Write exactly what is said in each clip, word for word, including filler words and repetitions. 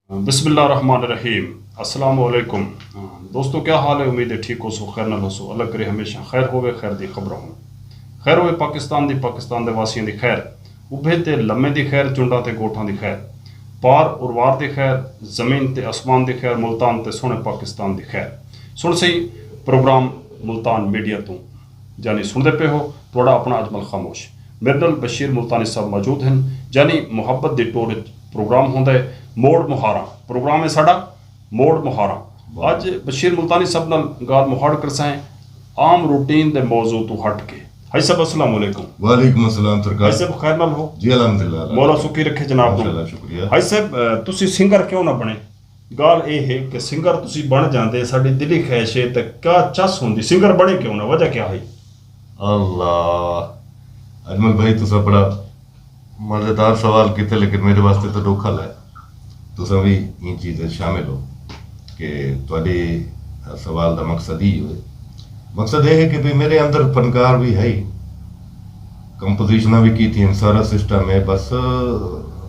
بسم اللہ الرحمن الرحیم۔ السلام علیکم۔ دوستو، کیا حال ہے؟ امید ہے ٹھیک ہوسو، خیر نال ہوسو۔ اللہ کرے ہمیشہ خیر ہووے، خیر دی خبراں ہون۔ خیر ہووے پاکستان دی، پاکستان دے واسیاں دی خیر، ابھے تے لمے دی خیر، چنڈاں تے گوٹھاں دی خیر، پار اروار دی خیر، زمین تے اسمان دی خیر، ملتان تے سوہݨے پاکستان دی خیر۔ سݨ سہی پروگرام ملتان میڈیا توں۔ جانی سݨدے پئے ہو، تہاݙا اپݨا اجمل خاموش۔ میݙے نال بشیر ملتانی صاحب موجود ہن۔ جانی محبت دی ٹور اچ پروگرام ہوندا ہے، موڑ مہاراں۔ پروگرام ہے ساݙا موڑ مہاراں۔ اڄ بشیر ملتانی صاحب نال ڳالھ مہاڑ کرساں عام روٹین دے موضوع توں ہٹ کے۔ حاجی صاحب، السلام علیکم۔ وعلیکم السلام سرکار۔ حاجی صاحب، خیر نال ہو؟ جی، الحمدللہ۔ مولا سکی رکھے جناب نوں۔ ماشاءاللہ، شکریہ۔ حاجی صاحب، اے، تسی سنگر کیوں نہ بݨے؟ ڳالھ اے ہے کہ سنگر تسی بݨ جاندے، ساݙی دلی خواہش ہے، تے کیا چس ہوندی؟ سنگر بݨے کیوں نہ؟ وجہ کیا ہے؟ اللہ، اجمل بھائی، تساں بڑا مزیدار سوال کیتے، لیکن میرے واسطے تو ݙکھ آلا ہے۔ تساں بھی ایں چیز وچ شامل ہو کہ تہاݙے سوال دا مقصد ہی ہوئے۔ مقصد یہ ہے کہ بھی میرے اندر فنکار بھی ہے، کمپوزیشناں بھی کیتی ہیں، سارا سسٹم ہے، بس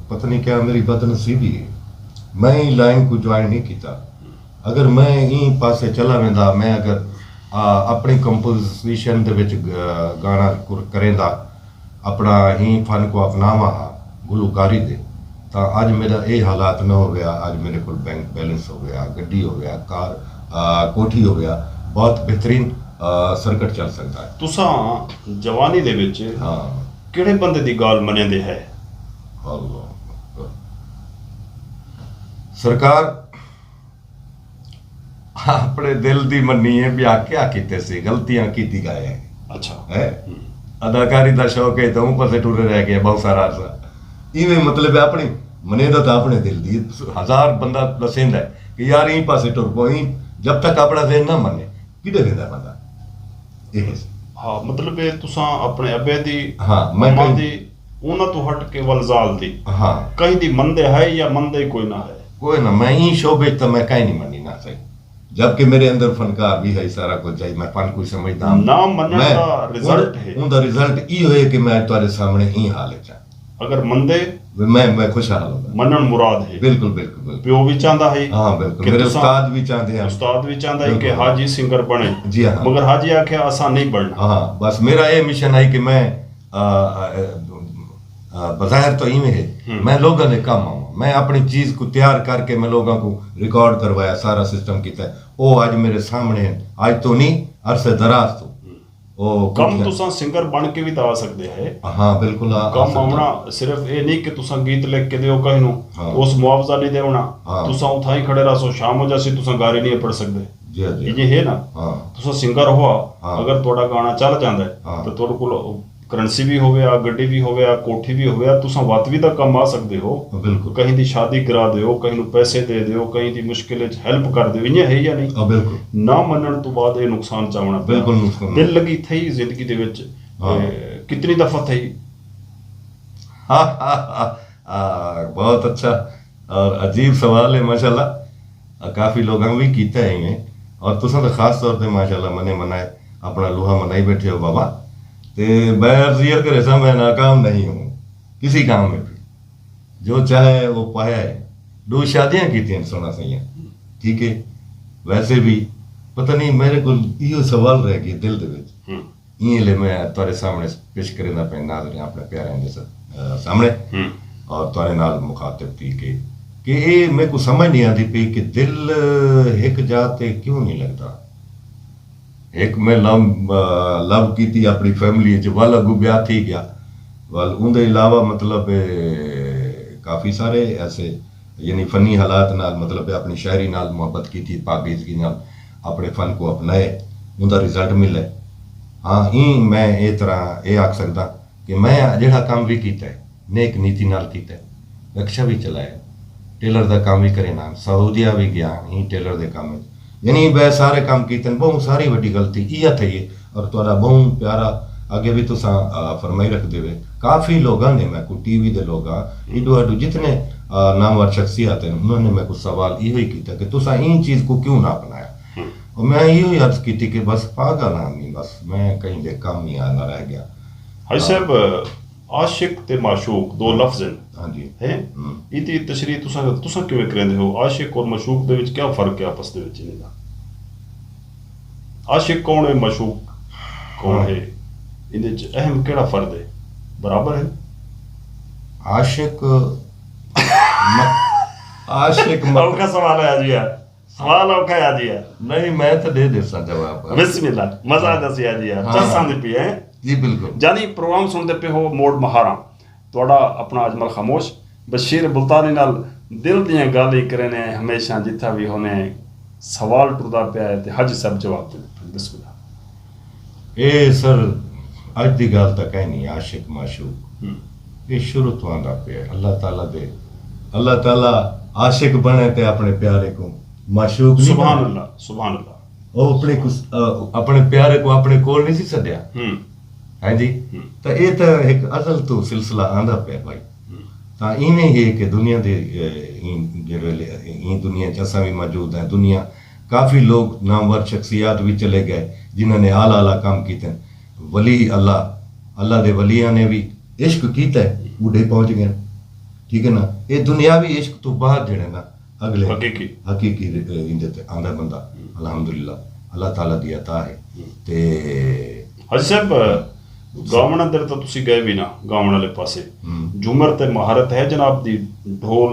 پتہ نہیں کیا میری بد نصیبی ہے، میں ایں لائن کو جوائن نہیں کیتا۔ اگر میں ایں پاسے چلا ویندا، میں اگر، آ، اپݨی کمپوزیشن دے وچ گ-، گانا کر-، کریندا، اپݨا ہی فن کو اپناواں ہا گلوکاری دے، تاں اڄ میݙا اے حالات نہ ہوویا، اڄ میݙے کول بینک بیلنس ہوویا، گݙی ہوویا، کار، آ، کوٹھی ہوویا، بہت بہترین، آ، سرکٹ چل سڳدا ہے۔ تساں جوانی دے وچ ہاں۔ کیڑھے بندے دی ڳالھ منیندے ہے؟ اللہ اکبر۔ سرکار، اپݨے دل دی منی ہے، ٻیا کیا کیتے سے، غلطیاں کیتی ڳئے ہیں۔ اچھا۔ ہے؟ ہوں۔ اداکاری دا شوق ہے، تے اوں پاسے ٹرے رہ ڳئے ٻہوں سارا عرصہ۔ ایویں مطلب ہے، اپݨی منیدا تاں اپݨے دل دی، ہزار بندہ ݙسیندا ہے کہ یار ایں پاسے ٹر پو، ایں، جب تک اپݨا ذہن نہ منے، کݙے ویندا بندہ؟ اے ہے۔ ہاں، مطلب ہے تساں اپݨے ابے دی، ہاں، میں اماں کہیں دی، انہاں توں ہٹ کے ول ذال دی۔ ہاں۔ کہیں دی مندے ہے یا مندے کوئی نہ ہے؟ کوئی نہ، میں ایں شعبے وچ تاں میں کہیں نہیں منی نہ سہی۔ جبکہ میرے اندر فنکار بھی ہے، سارا کچھ ہے، میں فن کو سمجھدا ہاں۔ نہ منݨ میں دا رزلٹ اون-، ہے۔ اوندا رزلٹ ای ہوئے کہ میں تہاݙے سامݨے ایں حال وچ ہاں۔ اگر مندے میں، میں خوشحال ہوں۔ منݨ مراد ہے۔ بالکل، بالکل، بالکل۔ پیو بھی چاہندا ہے ہاں، بالکل۔ کہ میرے تساں استاد بھی چاہندے ہیں۔ استاد بھی چاہندا ہے کہ بالکل۔ حاجی سنگر بݨے۔ جی ہاں۔ مگر حاجی آکھیا، "اساں نہیں بݨنا۔" ہاں، بس میرا یہ مشن ہے کہ میں، آ، آ، آ، بظاہر تو ایویں ہے، ہوں۔ میں لوگوں دے کم آواں۔ میں اپݨی چیز کو تیار کر کے میں لوگوں کو ریکارڈ کروایا، سارا سسٹم کیتا ہے۔ او اڄ میرے سامݨے ہیں۔ اڄ تو نہیں، عرصے دراز تو۔ ہوں۔ او کم کٹھیاں۔ تساں سنگر بݨ کے وی تاں آ سڳدے ہے۔ ہاں، بالکل آ، آ کم سڳدا۔ آوݨا صرف اے نہیں کہ تساں گیت لکھ کے ݙیو کہیں نوں، ہاں۔ اس معاوضہ نہیں ݙیوݨا۔ ہاں۔ تساں اتھاں ہی کھڑے رہسو، شام ہو جاسی، تساں گاری نہیں پڑھ سڳدے۔ جی، جی۔ ایجھے ہے نا؟ ہاں۔ تساں سنگر ہوا، ہاں۔ اگر تہاݙا گانا چل جاندا ہے، ہاں۔ تے تہاݙے کول کرنسی بھی ہووے ہا، گݙی بھی ہووے ہا، کوٹھی بھی ہووے ہا، تساں وت وی تاں کم آ سڳدے ہو۔ بالکل۔ کہیں دی شادی کرا ݙیو، کہیں نوں پیسے ݙے ݙیو، کہیں دی مشکل وچ ہیلپ کر ݙیو، ایجھے ہے یا نہیں؟ ہاں، بالکل۔ نہ منݨ توں بعد اے نقصان چاوݨا پیا۔ بالکل نقصان۔ دل لگی تھئی زندگی دے وچ، ہاں۔ اے، کتنی دفعہ تھئی؟ آ، بہت اچھا اور عجیب سوال ہے، ماشاءاللہ۔ آ، کافی لوگاں بھی کیتا ہے ایویں، اور تساں تو خاص طور تے ماشاءاللہ منے منائے، اپنا لوہا منائی بیٹھے ہو بابا۔ تے میں عرض یہ کرے سا، میں ناکام نہیں ہوں کسی کام میں بھی، جو چاہے وہ پایا ہے۔ دو شادیاں کیتی ہیں سونا سائیاں، ٹھیک ہے۔ ویسے بھی پتہ نہیں میرے کو یہ سوال رہ گیا دل دے وچ۔ ہوں۔ ایں لے میں تہاݙے سامݨے پیش کریندا پئے ناظرین، اپݨے پیاریاں دے س-، آ، سامݨے ہوں۔ اور تہاݙے نال مخاطب تھی کے کہ اے میکوں سمجھ نہیں آندی پئی کہ دل ہک جاہ تے کیوں نہیں لڳدا۔ ہک میں لو، آ، لو کیتی اپݨی فیملی وچ، ول اڳوں ٻیا تھی ڳیا۔ ول اوندے علاوہ مطلب، اے، کافی سارے ایسے یعنی فنی حالات نال، مطلب اپݨی شاعری نال محبت کیتی، پاکیزگی نال اپݨے فن کو اپنائے، اوندا رزلٹ ملے۔ ہاں، ایں میں اے طرح اے آکھ سڳداں کہ میں جیڑھا کم وی کیتا ہے، نیک نیتی نال کیتا ہے، رکشہ وی چلایا، ٹیلر دا کم وی کرینداں، سعودیہ وی ڳیا ایں ٹیلر دے کم وچ۔ یعنی ٻئے سارے کم کیتے ہن، ٻہوں ساری وݙی غلطی ایہا تھئی ہے۔ اور تہاݙا ٻہوں پیارا، اڳے وی تساں، آ، فرمائی رکھدے ہوئے، کافی لوگاں نے میکوں، ٹی وی دے لوگاں، ایݙو ہݙو جتنے، آ، نامور شخصیات ہن، انہاں نے میکوں سوال ایہو ہی کیتا کہ تساں ایں چیز کو کیوں نہ اپنایا؟ ہوں۔ اور میں ایہو ہی عرض کیتی کہ بس پاگل ہاں میں، بس میں کہیں دے کم ہی آ نہ رہ ڳیا۔ حاجی صاحب، عاشق تے معشوق دو لفظ ہن۔ ہاں جی۔ ہیں؟ ہم۔ ایندی تشریح تساں تساں کیویں کریندے ہو؟ عاشق اور معشوق دے وچ کیا فرق ہے آپس دے وچ انہاں دا؟ عاشق کون ہے، معشوق کون ہاں۔ ہے؟ ایندے وچ اہم کیڑا فرد ہے؟ برابر ہے؟ عاشق م- عاشق مت- اوکھا سوال ہے جی یار۔ سوال اوکھا ہے جی یار۔ نہیں، میں تو دے دیساں جواب۔ بسم اللہ، مزہ آ جاسی ہے جی یار۔ ہاں۔ چس آندی پئی ہے۔ جی بالکل۔ جانی پروگرام سنتے پے ہو موڑ مہاراں، تہاڈا اپنا اجمل خاموش بشیر ملتانی نال دل دیاں گالھیں کرینے ہیں، ہمیشہ جتھا وی ہونے ہیں۔ سوال ٹردا پیا ہے تے حاجی صاحب جواب دیندے پن۔ بسم اللہ۔ اے سر، اج دی گالھ تاں کائنی عاشق معشوق۔ ہم۔ اے شروع توں آندا پیا ہے۔ اللہ تعالیٰ دے، اللہ تعالیٰ عاشق بنے تے اپنے پیارے کو معشوق نہیں سبحان بنے۔ اللہ، سبحان اللہ۔ او اپنے کو، اپنے پیارے کو اپنے کول نہیں سی سدیا۔ ہم۔ ہے جی۔ ہم۔ تو یہ تو ایک ازل تو سلسلہ آندا پیا بھائی۔ ہم۔ تاں ایویں ہی کہ دنیا دے، اے، این جڑے ویلے این دنیا چ اساں بھی موجود ہیں۔ دنیا کافی لوگ نامور شخصیات بھی چلے گئے جنہاں نے اعلیٰ اعلیٰ کام کیتے ہیں۔ ولی اللہ، اللہ دے ولیاں نے بھی عشق کیتا ہے، اوڈے پہنچ گئے۔ ٹھیک ہے نا؟ یہ دنیاوی عشق تو بعد جڑے نا اگلے حقیقی۔ حقیقی، اے، ایندے تے آندا بندہ۔ الحمدللہ، اللہ تعالیٰ دی عطا ہے۔ تے حاجی صاحب، گاوݨ اندر تاں تسی گئے وی نہ، گاوݨ والے پاسے۔ ہم۔ جھمر تے مہارت ہے جناب دی؟ ڈھول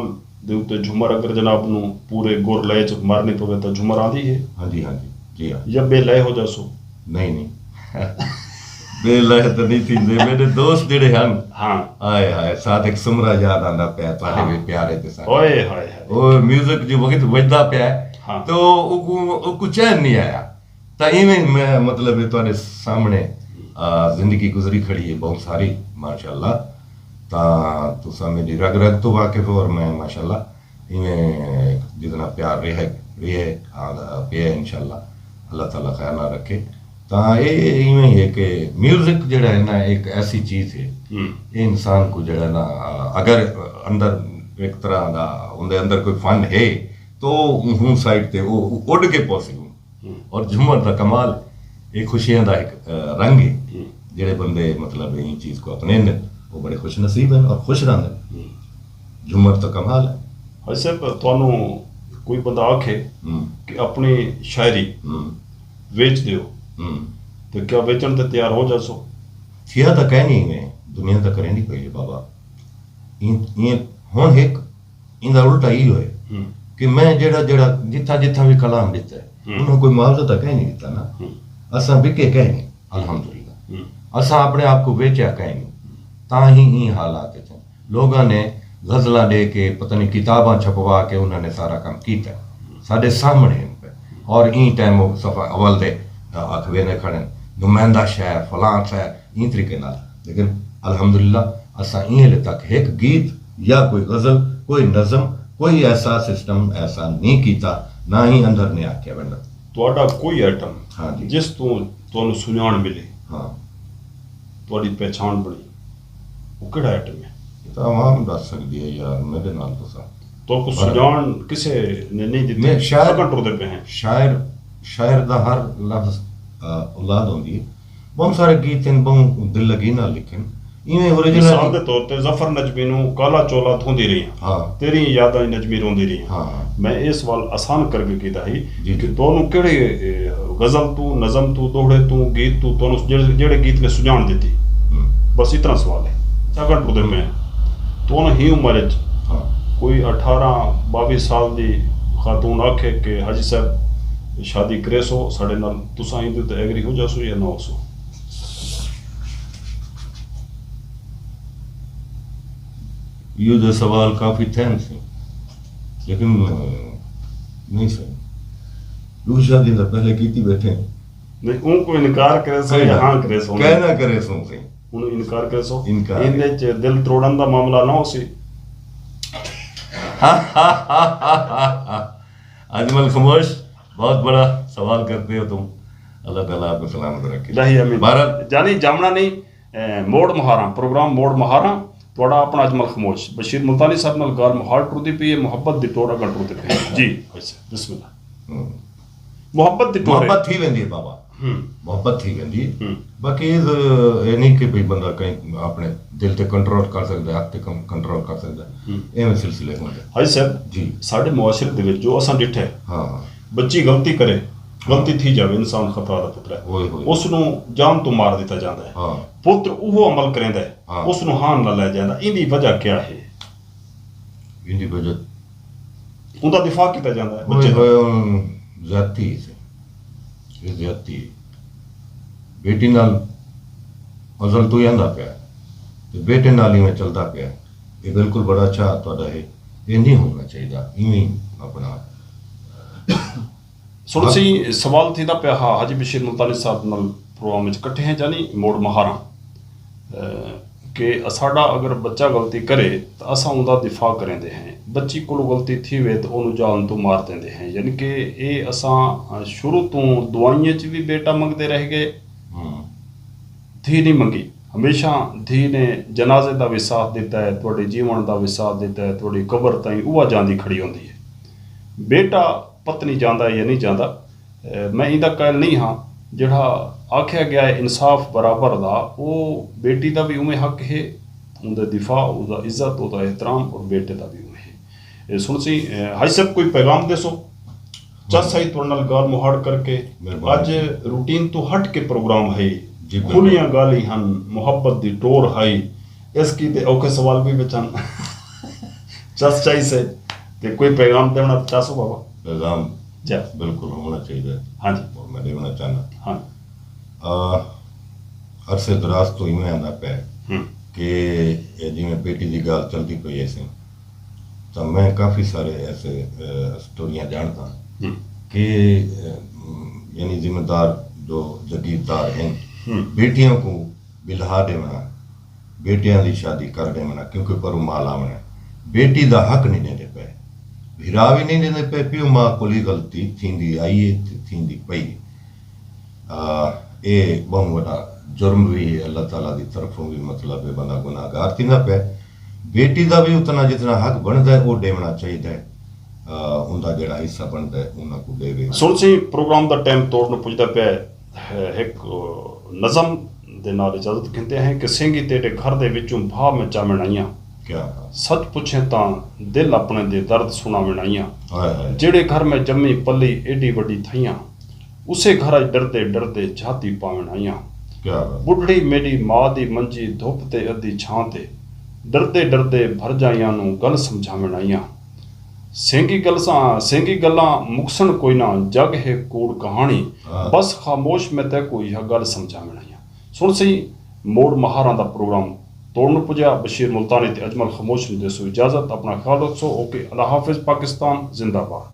دے اتے جھمر اگر جناب نوں پورے گر لئے چ مارنی پوے تاں جھمر آندی ہے؟ ہاں جی، ہاں جی، جی ہاں۔ یا بے لئے ہو جاسو؟ نہیں، نہیں۔ بے لئے تو نہیں تھیندے۔ میرے دوست جڑے ہن، ہاں۔ آئے ہائے، صادق سمرہ یاد آندا پیا، تہاڈے ہاں۔ بھی پیارے تے سارے۔ اوئے ہائے ہائے۔ او میوزک جو وقت وجدا پیا ہے، ہاں۔ تو او کو، او کو چین نہیں آیا۔ تا ایویں میں مطلب ہے تہاڈے سامنے، آ، زندگی گزری کھڑی ہے بہت ساری، ماشاءاللہ۔ تا تساں میری رگ رگ تو واقف ہو اور میں ماشاءاللہ ایویں جتنا پیار رہے، رہے، آ، پیا ہے انشاءاللہ۔ اللہ تعالیٰ خیر نہ رکھے۔ تا اے ایویں ہے کہ میوزک جڑا ہے نا، ایک ایسی چیز ہے، ہم۔ یہ انسان کو جڑا ہے نا، آ، اگر اندر ایک طرح دا، اندر، اندر کوئی فن ہے، تو ہوں سائیڈ تے وہ اڈ کے پہنچے ہوں۔ ہم۔ اور جھمر دا کمال، یہ خوشیاں دا ایک، آ، رنگ ہے۔ ہم۔ جڑے بندے مطلب این چیز کو اپنیندن، وہ بڑے خوش نصیب ہیں اور خوش رہندن۔ ہم۔ جھمر تو کمال ہے۔ حاجی صاحب، تانوں کوئی بندہ آکھے ہم۔ کہ اپنی شاعری ہم۔ ویچ دیو، ہم۔ تے کیا ویچن تے تیار ہو جاسو؟ تھیا تاں کائنی ایویں، دنیا تاں کریندی پئی ہے بابا۔ این، این ہن ہک ایندا الٹا ای ہوئے ہم۔ کہ میں جڑا، جڑا جتھاں، جتھاں بھی کلام ڈتا ہے، ہم۔ انہاں کوئی معاوضہ تاں کائنی ڈتا نا۔ ہم۔ اساں وکے کائنی، الحمدللہ۔ ہم۔ اساں اپنے آپ کو ویچیا کائنی۔ تاں ہی این حالات وچ ہیں۔ لوگاں نے غزلاں ڈے کے، پتہ نہیں کتاباں چھپوا کے انہاں نے سارا کم کیتا ہے۔ ساڈے سامنے ہیں پہ۔ اور این ٹائم وہ صفحہ اول دے، آ، اکھ ویندے کھڑے ہیں، نمائندہ شاعر، فلاں شاعر، این طریقے نال۔ لیکن الحمدللہ اساں این حلے تک ہک گیت یا کوئی غزل، کوئی نظم، کوئی ایسا سسٹم ایسا نہیں کیتا، نہ ہی اندر نے آکھیا ونڈا۔ تہاڈا کوئی آئٹم ہاں جی۔ جس توں تانوں سنڄاݨ ملی، ہاں۔ تہاڈی پہچان بݨی، وہ کیڑا آئٹم ہے؟ یہ تو عوام دس سکدی ہے یار، میرے نال تساں۔ تہاکوں سنڄاݨ کسے نے نہیں ݙتی؟ نہیں، شاعر اڳاں ٹردے پئے ہیں۔ شاعر، شاعر دا ہر لفظ، آ، اولاد ہوندی ہے۔ بہت سارے گیت ہیں، بہت دل لگی نال لکھن۔ ایویں اوریجنل مثال دے طور تے ظفر نجمی نوں کالا چولا دھوندی رہی ہاں۔ ہاں۔ تیری یاداں نجمی روندی رہی ہاں۔ ہاں۔ میں اے سوال آسان کر کے کیتا ہی جی، کہ جی۔ تانوں کیڑے، اے، غزل توں، نظم توں، دوہڑے توں، گیت توں، تانوں جڑے، جڑے گیت نے سنڄاݨ ݙتی؟ ہم۔ بس اتنا سوال ہے۔ اڳاں ٹردے پئے ہیں۔ تانوں ہی عمر وچ ہاں۔ کوئی اٹھارہ ٻاویہہ سال دی خاتون آکھے کہ حاجی صاحب شادی کریسو ساڈے نال، تساں ایندے تے ایگری ہو جاسو یا نہ ہوسو؟ ایہو جہے سوال کافی تھین سی، لیکن، آ، نہیں سن۔ ݙو شادی تاں پہلے کیتی بیٹھے ہیں۔ نہیں، اوں کو انکار کریسو یا ہاں کریسو؟ کہنا کریسوں سی۔ انہوں انکار کریسو؟ انکار۔ ایندے چ دل تروڑن دا معاملہ نہ ہوسی؟ اجمل خاموش، بہت بڑا سوال کرتے ہو تم۔ اللہ تعالیٰ آپ کو سلامت رکھے۔ الہی آمین۔ بہرحال، جانی جامنا نہیں، اے، موڑ مہاراں، پروگرام موڑ مہاراں، تہاڈا اپنا اجمل خاموش۔ بشیر ملتانی صاحب نال ڳالھ مہاڑ ٹردی پئی ہے، محبت دی ٹور اڳاں ٹردی پئی ہے۔ جی، بسم اللہ۔ ہم۔ محبت دی ٹور ہے۔ محبت تھی ویندی ہے بابا۔ محبت تھی ویندی ہے۔ باقی اے نہیں کہ بھئی بندہ کہیں اپنے دل تے کنٹرول کر سکدا ہے، حق تے کنٹرول کر سکدا ہے۔ ایویں سلسلے ہوندے۔ حاجی صاحب، جی۔ ساڈے معاشرے دے وچ جو اساں ڈٹھے، ہاں۔ بچی غلطی کرے، غلطی تھی جاوے، انسان خطا دا پتر ہے۔ اس نوں جان توں مار دتا جاندا ہے۔ پتر اوہو عمل کریندا ہے، اس نوں ہان نہ لے جاندا۔ ایندی وجہ کیا ہے؟ ایندی وجہ اوندا دفاع کیتا جاندا ہے بچے دا۔ زیادتی ہے، یہ زیادتی ہے۔ بیٹی نال ازل تو ہی آندا پیا، تے بیٹے نال ہی میں چلدا پیا۔ یہ بالکل بڑا اچھا تہاڈا ہے، یہ نہیں ہونا چاہیے۔ ایویں اپنا سن سی سوال تھیندا پیا ہا، حاجی بشیر ملتانی صاحب نال پروگرام وچ کٹھے ہیں جانی موڑ مہاراں، کہ اساڈا اگر بچہ غلطی کرے تاں اساں اوندا دفاع کریندے ہیں، بچی کولوں غلطی تھیوے تاں اونوں جان توں مار دیندے ہیں، یعنی کہ اے اساں شروع توں دعائیں وچ وی بیٹا منگدے رہ گئے، دھی نہیں منگی۔ ہمیشہ دھی نے جنازے دا وی ساتھ دیتا ہے، تہاڈے جیون دا وی ساتھ دیتا ہے، تہاڈی قبر تائیں اوہا جاندی کھڑی ہوندی ہے۔ بیٹا پتہ نہیں جاندا ہے یا نہیں جاندا۔ میں ایندا قائل نہیں ہاں۔ جیڑھا آکھیا گیا ہے انصاف برابر دا، او بیٹی دا وی اوویں حق ہے، اوندے دفاع، اودا عزت، اودا احترام، اور بیٹے دا وی اوویں ہے۔ اے سن سی حاجی صاحب کوئی پیغام دے سو؟ چس آئی تہاڈے نال گال مہاڑ کر کے۔ اج روٹین توں ہٹ کے پروگرام ہئی، کھلیاں گالھیں ہن، محبت دی ٹور ہئی۔ اس کیتے اوکھے سوال وی وچ ہن۔ چس چائی سے تے کوئی پیغام ڈیونا چاہسو بابا؟ پیغام جی۔ بالکل ہونا چاہیے۔ ہاں جی۔ اور میں ڈیونا چاہنا۔ ہاں۔ عرصے دراز تو ایویں آندا پے کہ جویں بیٹی دی گال چلدی پئی ہے سی، تاں میں کافی سارے ایسے اسٹوریاں جانڑداں کہ یعنی ذمہ دار جو جگیردار ہن، بیٹیاں کوں بلہا ڈیونڑاں، بیٹیاں دی شادی کر ڈیونڑاں، کیونکہ پروں مال آونڑاں۔ بیٹی دا حق نی ڈیندے پئے، بھرا وی نی ڈیندے پئے، پیو ماء کول ای غلطی تھیندی آئی ہے تے تھیندی پئی ہے۔ اے بہوں وڈا جرم وی ہے، اللہ تعالی دی طرفوں وی مطلب ہے بندہ گناہگار تھیندا پئے۔ بیٹی دا وی اتنا جتنا حق بندا ہے او ڈیونڑاں چاہیدا ہے۔ اوندا جیڑھا حصہ بندا ہے انہاں کوں ڈیوے۔ سن سی پروگرام دا ٹائم توڑ نوں پجدا پیا ہے، ہک نظم دے نال اجازت گھندے ہیں کہ سینگی تیڈے گھر دے وچوں بھا میں چاونڑ آئیاں۔ سچ پچھیں تاں دل اپنے دے درد سناونڑ آئیاں۔ جیڑھے گھر میں جمی پلی ایڈی وڈی تھئیاں، اسے گھر اچ ڈردے ڈردے جھاتی پاونڑ آئیاں۔ بڈھڑی میڈی ماء دی منجی دھپ تے ادھی چھاں تے، ڈردے ڈردے بھرجائیاں نوں گل سمجھاونڑ آئیاں۔ سینگی گلساں سینگی گلاں مکسن کوئی نہ، جگ ہے کوڑ کہاݨی۔ بس خاموش میں تیکوں ایہا گل سمجھاوݨ آئی ہاں۔ سݨ سئیں موڑ مہاراں دا پروگرام توڑ نوں پڄا۔ بشیر ملتانی تے اجمل خاموش نوں ݙیسو اجازت۔ اپݨا خیال رکھسو۔ اوکے، اللہ حافظ پاکستان زندہ باد۔